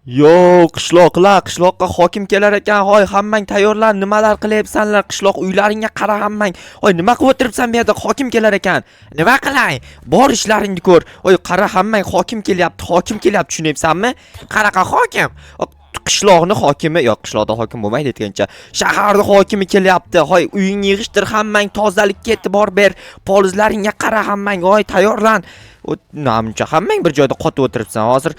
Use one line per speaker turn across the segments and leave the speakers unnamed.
Yo, qishloqlar, qishloqqa hokim kelar ekan. Hoy, hammang tayyorlan, nimalar qilyapsanlar? Qishloq uylaringga qara hammang. Hoy, nima qilib o'tiribsan bu yerda? Hokim kelar ekan. Nima qilay? Bor ishlaringni ko'r. Hoy, qara hammang hokim kelyapti, hokim kelyapti, tushunyapsanmi? Qanaqa hokim? Qishloqni hokimi, yo'q, qishloqda hokim bo'lmaydi aytgancha. Shaharni hokimi kelyapti. Hoy, uyingni yig'ishtir hammang, tozalikka e'tibor ber. Polizlaringga qara hammang. Hoy, tayyorlan. Namuncha hammang bir joyda qotib o'tiribsan. Hozir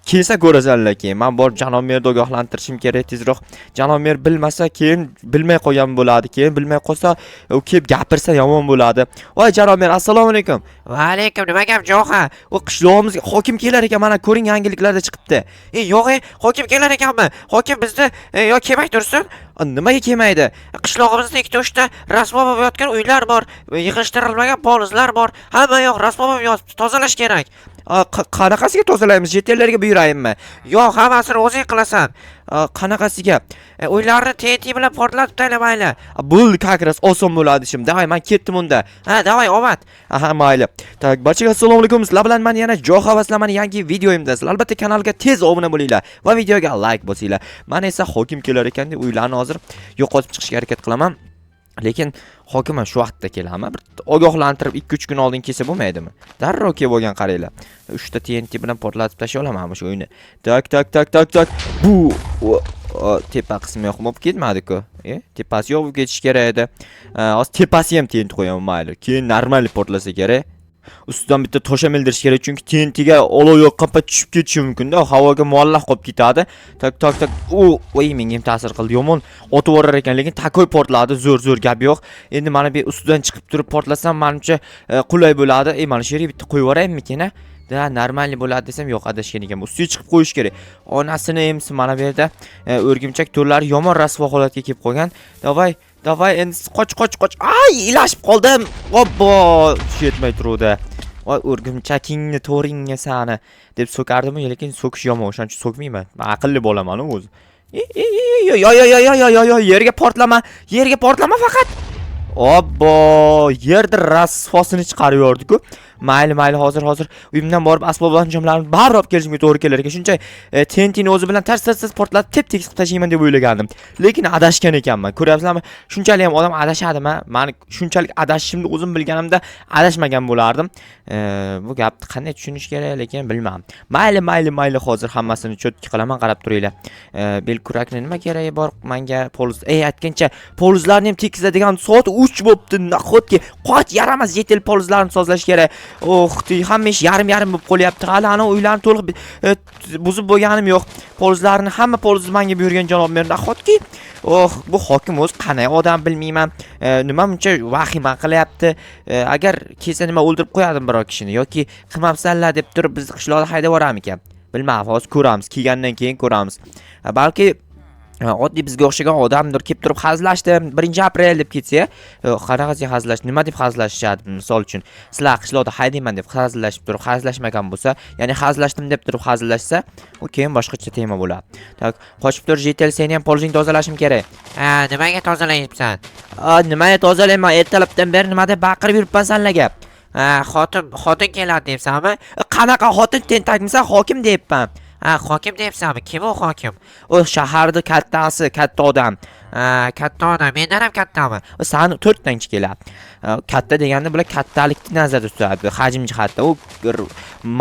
kelsa ko'rasanlar keyin. Man borib janob merni ogohlantirishim kerak tezroq. Janob mer bilmasa, keyin bilmay qolgan bo'ladi. Keyin bilmay qolsa, u kelib gapirsa yomon bo'ladi. Voy, janob mer, assalomu alaykum.
Va alaykum, nima gap, Jo'xa?
U qishlog'imizga hokim kelar ekan, mana ko'ring, yangiliklarda chiqibdi.
E, yo'q, e, hokim kelar ekanmi? Hokim bizni yo kelmay tursin.
A, nimaga kelmaydi?
Qishlog'imizda ikkita uchta rasvo bo'lib yotgan uylar bor, yig'ishtirilmagan polizlar bor. Hamma yoq rasvo bo'lib yotibdi, tozalash kerak.
A, qanaqasiga tozalaymiz? Житель larga buyurayinmi?
Yo'q, hammasini o'zing qilasan.
A, qanaqasiga?
E, uylarni TNT bilan portlatib tashla mayli.
A, bo'ldi, как раз oson bo'ladi ishim. Давай, man ketdim unda.
Ha, давай, omad.
Aha, mayli. Так, barchaga assalomu alaykum. Sizlar bilan men yana Jo'xa va sizlar meni yangi videoyimda. Sizlar albatta kanalga tez obuna bo'linglar va videoga like bosinglar. Men esa hokim kelar ekan deb uylarni hozir yo'qotib chiqishga harakat qilaman. Lekin hokim ham shu vaqtda keladimi? Bir ogohlantirib 2-3 kun oldin kelsa bo'lmaydimi? Darrov kelib olgan, qaranglar. 3 ta TNT bilan portlatib tashlay olamanmi shu uyni? Так, так, так, так, так. Bu tepa qismi yo'q bo'lib ketmadi-ku. E, tepasi yo'q bo'lib ketishi kerak edi. Hozir tepasi ham TNT qo'yaman, mayli. Keyin normal portlasa kerak. Ustidan bitta tosh ham ildirish kerak, chunki TNTga olov yoqqan payt tushib ketishi mumkin-da, havoga muallaq qolib ketadi. Так, так, так. U, voy, menga ham ta'sir qildi. Yomon otib yuborar ekan, lekin такой portladi. Zo'r, zo'r, gap yo'q. Endi mana bu ustidan chiqib turib portlasam, menimcha qulay bo'ladi. E, mana shu yerga bitta qo'yib yuboraymikin, a? Да, нормальный bo'ladi desam, yo'q, adashgan ekanman. Ustiga chiqib qo'yish kerak. Onasini emsin, mana bu yerda o'rgimchak to'rlari yomon rasvo holatga kelib qolgan. Давай, давай, endi qoch, qoch, qoch. Ay, ilashib qoldim. Obbo, yetmay turuvdi. Voy, o'rgimchakingni to'ringga sani deb so'kardim, lekin so'kish yomon, o'shaning uchun so'kmayman. Men aqlli bolaman o'zi. E, e, e, yo, yo, yo, yo, yo, yo, yo, yerga portlama, yerga portlama faqat. Obbo, yerda rasvosini chiqarib yubordi-ku. Mayli, mayli, hozir, hozir uyimdan borib asbob anjomlarni baribir olib kelishimga to'g'ri kelar ekan. Shuncha TNTni o'zi bilan tars tars tars portlatib tep-tekis qilib tashlayman deb o'ylagandim. Lekin adashgan ekanman. Ko'ryapsizlarmi? Shunchalik ham odam adashadimi? Mani shunchalik adashishimni o'zim bilganimda adashmagan bo'lardim. Bu gapni qanday tushunish kerak, lekin bilmadim. Mayli, mayli, mayli, hozir hammasini чётко qilaman, qarab turinglar. Belkurakni nima keragi bor menga полоз? Ey, aytgancha, полоз larni ham tekislaydigan soat 3 bo'pti. Nahotki, qoch yaramas житель полоз larni sozlash kerak. Oh, hamma ish yarim-yarim bo'lib qolyapti. Hali ana uylarni to'liq buzib bo'lganim yo'q. Полоз larni, hamma полоз ni menga buyurgan janob mer. Nahotki? Oh, bu hokim o'zi qanday odam bilmayman. Nima buncha vahima qilyapti? Agar kelsa nima o'ldirib qo'yadim biror kishini yoki qilmabsanlar deb turib bizni qishloqda haydab yuboramikan? Bilmadim, hozir ko'ramiz, kelgandan keyin ko'ramiz. Balki oddiy bizga o'xshagan odamdir, kelib turib hazillashdim, 1-aprel deb ketsa, qanaqasiga hazillashdi, nima deb hazillashishadi? Misol uchun, sizlar qishloqda haydayman deb hazillashib turib hazillashmagan bo'lsa, ya'ni hazillashdim deb turib hazillashsa, u keyin boshqacha tema bo'ladi. Так, qochib tur, житель, seni ham polizingni tozalashim kerak.
Ha, nimaga tozalayapsan?
A, nimaga tozalayman? Ertalabdan beri nima deb baqirib yuribman sanlarga?
Ha, xotin keladi deyapsanmi?
Qanaqa xotin, tentakmisan, hokim deyapman.
Ha, hokim deyapsanmi? Kim u hokim?
U shaharni kattasi, katta odam.
Ha, katta odam, mendan ham kattami?
Sani to'rttanchi keladi. Katta deganda bular kattalikni nazarda tutadi, hajm jihatdan. U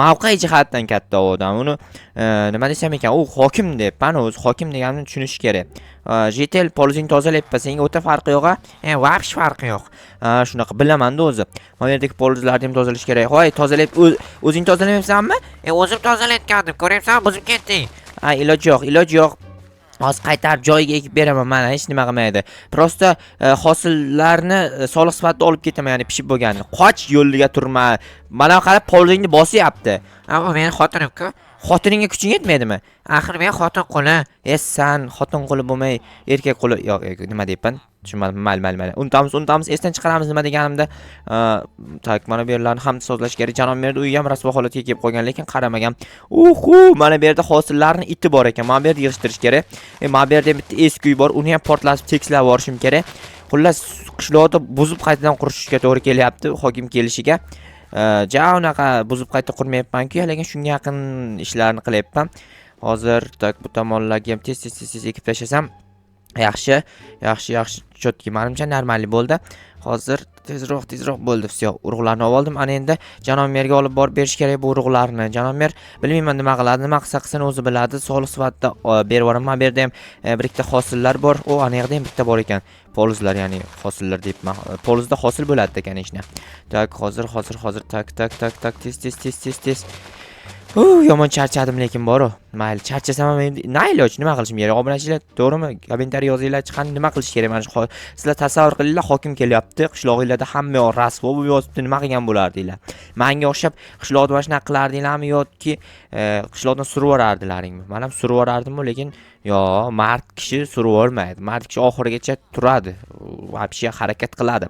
mavqe jihatdan katta odam. Uni nima desam ekan, u hokim deyapman, o'zi hokim deganini tushunish kerak. Житель, polizingni tozalayapman, senga o'ta farqi yo'q a?
E, вообще farqi yo'q.
Ha, shunaqa bilamanda o'zi. Mana yerdagi polizlarni ham tozalash kerak. Hoy, tozalab o'zing tozalamayapsanmi?
E, o'zim tozalayotgandim, ko'ryapsanmi, buzib ketding.
Ha, iloji yo'q, iloji yo'q. Hozir qaytarib joyiga ekib beraman, mana hech nima qilmaydi. Просто hosillarni soliq sifatida olib ketaman, ya'ni pishib bo'lganini. Qoch, yo'liga turma. Mana qarab polizingni bosyapti.
Ha, u meni xotinim-ku.
Xotiningga kuching yetmaydimi?
Axir men xotin quli.
E, san xotin quli bo'lmay, erkak quli. Yo'q, yo'q, nima deyapman? Tushunmadim. Mayli, mayli, mayli. Unutamiz, unutamiz, esdan chiqaramiz nima deganimda. Так, mana bu yerlarni ham sozlash kerak. Janob merni uyi ham rasvo holatga kelib qolgan, lekin qaramagan. Uhu, mana bu yerda hosillarni iti bor ekan. Mana bu yerda yig'ishtirish kerak. E, mana bu yerda ham bitta eski uy bor. Uni ham portlatib tekislab yuborishim kerak. Xullas, qishloqda buzib qaytadan qurishga to'g'ri kelyapti hokim kelishiga. Ja unaqa buzib qayta qurmayapman-ku, lekin shunga yaqin ishlarni qilyapman. Hozir так bu tomonlarga ham tez tez tez tez ekib tashlasam yaxshi, yaxshi, yaxshi, чётки, manimcha нормальный bo'ldi. Hozir tezroq, tezroq bo'ldi. Всё, urug'larni olib oldim. Ana endi janob merga olib borib berish kerak bu urug'larni. Janob mer bilmayman nima qiladi, nima qilsa qilsin o'zi biladi. Soliq sifatida berib yuboraman. Bu yerda ham bir ikkita hosillar bor. O, ana yerda ham bitta bor ekan. Polizlar, ya'ni hosillar deyapman. Polizda hosil bo'ladi, конечно. Так, hozir, hozir, hozir, так, так, так, так, tez, tez, tez, tez, tez. Yomon charchadim lekin boru. Mayli, charchasam ham endi na iloj, nima qilishim kerak? Obunachilar, to'g'rimi? Kommentariy yozinglar, chiqani nima qilish kerak? Mana shu sizlar tasavvur qilinglar, hokim kelyapti, qishlog'inglarda hamma yoq rasvo bo'lib yotibdi, nima qilgan bo'lardinglar? Manga o'xshab qishloqda mana shunaqa qilardinglarmi yoki qishloqdan surib yuborardilaringmi? Men ham surib yuborardim, lekin yo, mard kishi surib yubormaydi. Mard kishi oxirigacha turadi. Вообще harakat qiladi.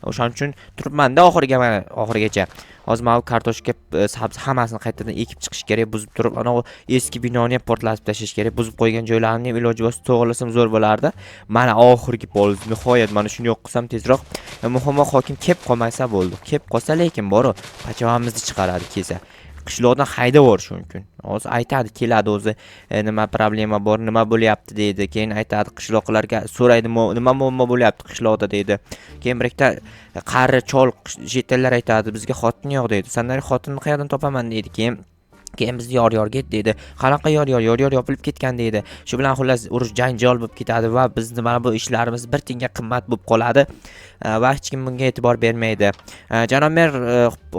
O'shaning uchun turibman-da oxiriga, mana oxirigacha. Hozir mana bu kartoshka, sabzi hammasini qaytadan ekib chiqish kerak, buzib turib, ana u eski binoni ham portlatib tashlash kerak. Buzib qo'ygan joylarini ham iloji bo'lsa to'g'rilasam zo'r bo'lardi. Mana oxirgi poliz, nihoyat mana shuni yo'q qilsam tezroq. Muhimi hokim kelib qolmasa bo'ldi. Kelib qolsa lekin boru pachavamizni chiqaradi kelsa. Qishloqdan haydab yuborishi mumkin. Hozir aytadi, keladi o'zi, nima problema bor, nima bo'lyapti deydi. Keyin aytadi qishloqlarga so'raydi, nima muammo bo'lyapti qishloqda deydi. Keyin bir ikkita qari chol житель lar aytadi, bizga xotin yo'q deydi. Sanlar xotinni qayerdan topaman deydi. Keyin bizni yor yor ket deydi. Qanaqa yor yor? Yor yor yopilib ketgan deydi. Shu bilan xullas urush janjal bo'lib ketadi va bizni mana bu ishlarimiz bir tiyinga qimmat bo'lib qoladi. Va hech kim bunga e'tibor bermaydi. Janob mer,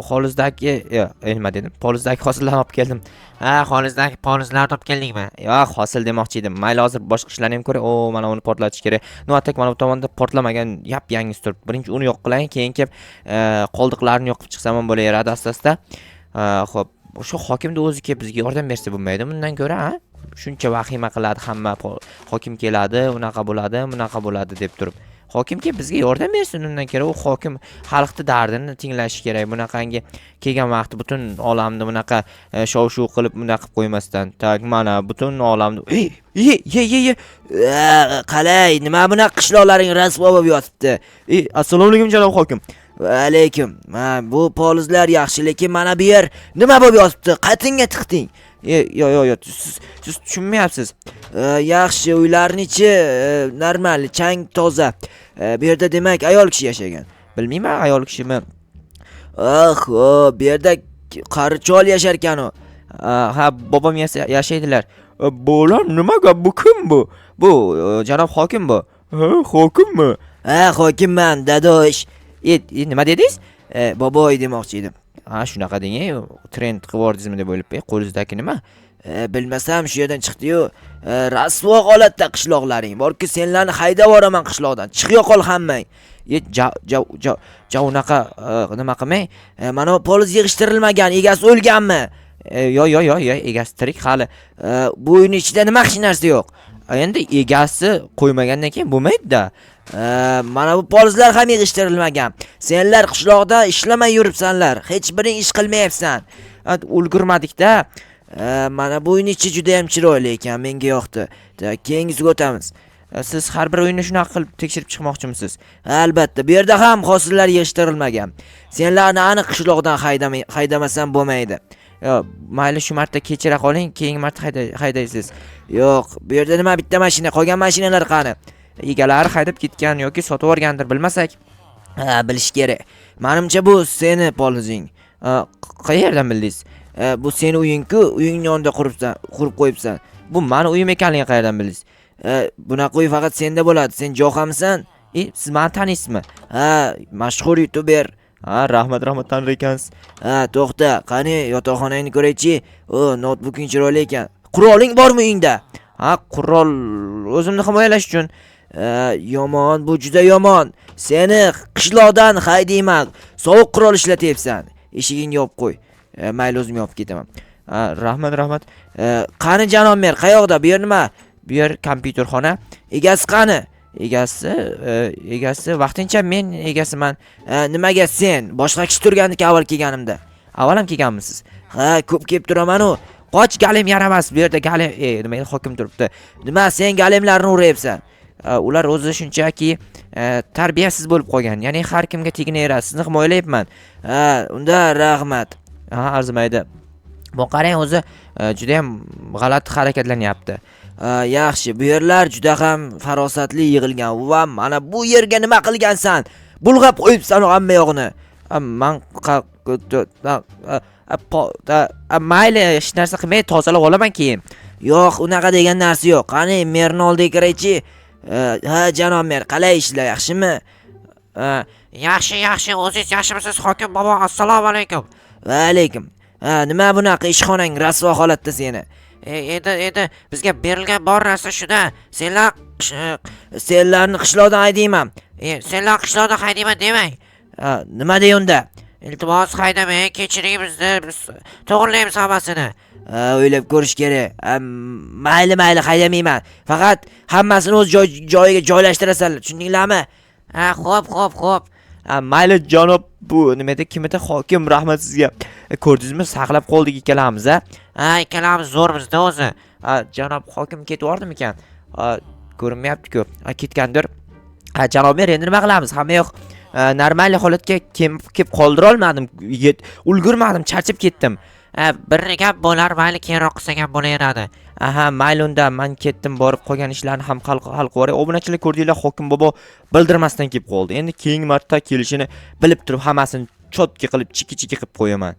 Xolizdagi nima dedim? Polizdagi hosillarni olib keldim.
Ha, xolizdagi polizlarni olib keldingmi?
Yo'q, hosil demoqchi edim. Mayli, hozir boshqa ishlarni ham ko'ray. O, mana uni portlatish kerak. Ну, а так mana bu tomonda portlamagan yap-yangisi turibdi. Birinchi uni yo'q qilayin, keyin kelib qoldiqlarini yoqib chiqsam ham bo'laveradi asta-asta. Xo'p, o'sha hokimni o'zi kelib bizga yordam bersa bo'lmaydi bundan ko'ra, a? Shuncha vahima qiladi hamma, hokim keladi, unaqa bo'ladi, bunaqa bo'ladi deb turib. Hokim kelib bizga yordam bersin undan ko'ra, u hokim xalqni dardini tinglashi kerak. Bunaqangi kelgan vaqti butun olamni bunaqa shov-shuv qilib bunaqa qilib qo'ymasdan. Так, mana butun olamni Ey, ye, ye, ye, ye.
Qalay, nima bunaqa qishloqlaring rasvo bo'lib yotibdi?
Ey, assalomu alaykum janob hokim.
Va alaykum. Ha, bu polizlar yaxshi, lekin mana bu yer nima bo'lib yotibdi? Qatinga tiqding?
E, yo, yo, yo, siz tushunmayapsiz.
Yaxshi, uylarning ichi normal, chang toza. Bu yerda demak ayol kishi yashagan.
Bilmayman ayol kishimi.
Ah, bu yerda qari chol yashar ekan u.
Ha, bobom yashaydilar. Bo'lam, nima gap, bu kim bu? Bu janob hokim bu. Ha, hokimmi?
Ha, hokimman, dadosh.
E, nima dedingiz?
Boboy demoqchi edim.
Ha, shunaqa deng, trend qilib yubordingizmi deb o'ylab, qo'lingizdagi nima?
Bilmasam shu yerdan chiqdi-yu. Rasvo holatda qishloqlaring. Borki senlarni haydab yuboraman qishloqdan. Chiq yo'qol hammang.
E, ja ja ja ja unaqa nima qilmang.
Mana bu poliz yig'ishtirilmagan, egasi o'lganmi?
Yo yo yo yo, egasi tirik hali.
Bu uyning ichida nima hech narsa yo'q.
Endi egasi qo'ymagandan keyin bo'lmaydi-da.
Mana bu polizlar ham yig'ishtirilmagan. Senlar qishloqda ishlamay yuribsanlar. Hech biring ish qilmayapsan.
Ulgurmadik-da.
Mana bu uyning ichi juda ham chiroyli ekan, menga yoqdi. Keyingisiga o'tamiz.
Siz har bir uyni shunaqa qilib tekshirib chiqmoqchimisiz?
Albatta, bu yerda ham hosillar yig'ishtirilmagan. Senlarni aniq qishloqdan haydamasam bo'lmaydi.
Yo, mayli shu marta kechira qoling, keyingi marta haydaysiz.
Yo'q, bu yerda nima bitta mashina, qolgan mashinalar qani?
Egalari haydab ketgan yoki sotib yuborgandir, bilmasak.
Ha, bilish kerak. Menimcha bu seni polizing.
Qayerdan bildingiz?
Bu seni uying-ku, uyingni yonida quribsan, qurib qo'yibsan.
Bu mani uyim ekanligini qayerdan bildingiz?
Bunaqa uy faqat senda bo'ladi. Sen johamisan?
E, siz mani taniysizmi?
Ha, mashhur youtuber.
Ha, rahmat, rahmat, tanir ekansiz.
Ha, to'xta, qani yotoqxonangni ko'raychi. O, noutbuking chiroyli ekan. Quroling bormi uyingda?
Ha, qurol o'zimni himoyalash uchun.
Yomon, bu juda yomon. Seni qishloqdan haydayman. Sovuq qurol ishlatyapsan. Eshigingni yopib qo'y. Mayli, o'zim yopib ketaman.
Ha, rahmat, rahmat.
Qani janob mer, qayoqda? Bu yer nima?
Bu yer kompyuterxona.
Egasi qani?
Egasi vaqtincha men egasiman.
Nimaga sen? Boshqa kishi turgandiki avval kelganimda.
Avval ham kelganmisiz?
Ha, ko'p kelib turaman-u.
Qoch, galim yaramas. Bu yerda galim, nima edi, hokim turibdi.
Nima sen galimlarni uryapsan?
Ular o'zi shunchaki tarbiyasiz bo'lib qolgan. Ya'ni har kimga teginaveradi. Sizni himoyalayapman.
Ha, unda rahmat.
Ha, arzimaydi. Bu qarang o'zi juda ham g'alati harakatlanyapti.
Yaxshi, bu yerlar juda ham farosatli yig'ilgan va mana bu yerga nima qilgansan? Bulg'ab qo'yibsan hamma yog'ini.
Man mayli, hech narsa qilmay tozalab olaman keyin.
Yo'q, unaqa degan narsa yo'q. Qani, merni oldiga kiraychi. Ha, janob mer, qalay ishlar, yaxshimi?
Yaxshi, yaxshi, o'zingiz yaxshimisiz, hokim bobo? Assalomu alaykum.
Va alaykum. Ha, nima bunaqa ishxonang rasvo holatda seni?
Endi bizga berilgan bor narsa shuda. Senlar
Senlarni qishloqdan haydayman.
Senlar qishloqdan haydayman demang.
Ha, nima dey unda?
Iltimos, haydamang, kechiring bizni, biz to'g'rilaymiz hammasini.
Ha, o'ylab ko'rish kerak. Ha, mayli, mayli, haydamayman. Faqat hammasini o'z joyiga joylashtirasanlar, tushundinglarmi?
Ha, xo'p, xo'p, xo'p.
Ha, mayli janob, bu nima edi, kim edi, hokim, rahmat sizga. Ko'rdingizmi, saqlab qoldik ikkalamiz a.
Ha, ikkalamiz zo'rmiz-da o'zi.
Ha, janob hokim ketib yubordimikan? Ha, ko'rinmayapti-ku. Ha, ketgandir. Ha, janob mer, endi nima qilamiz? Hamma yoq normal holatga kelib qoldira olmadim. Ulgurmadim, charchab ketdim.
Ha, bir gap bo'lar, mayli, keyinroq qilsak ham bo'laveradi.
Aha, mayli unda, man ketdim, borib qolgan ishlarni ham hal qilib yuboray. Obunachilar, ko'rdinglar, hokim bobo bildirmasdan kelib qoldi. Endi keyingi marta kelishini bilib turib hammasini чётко qilib, chiki-chiki qilib qo'yaman.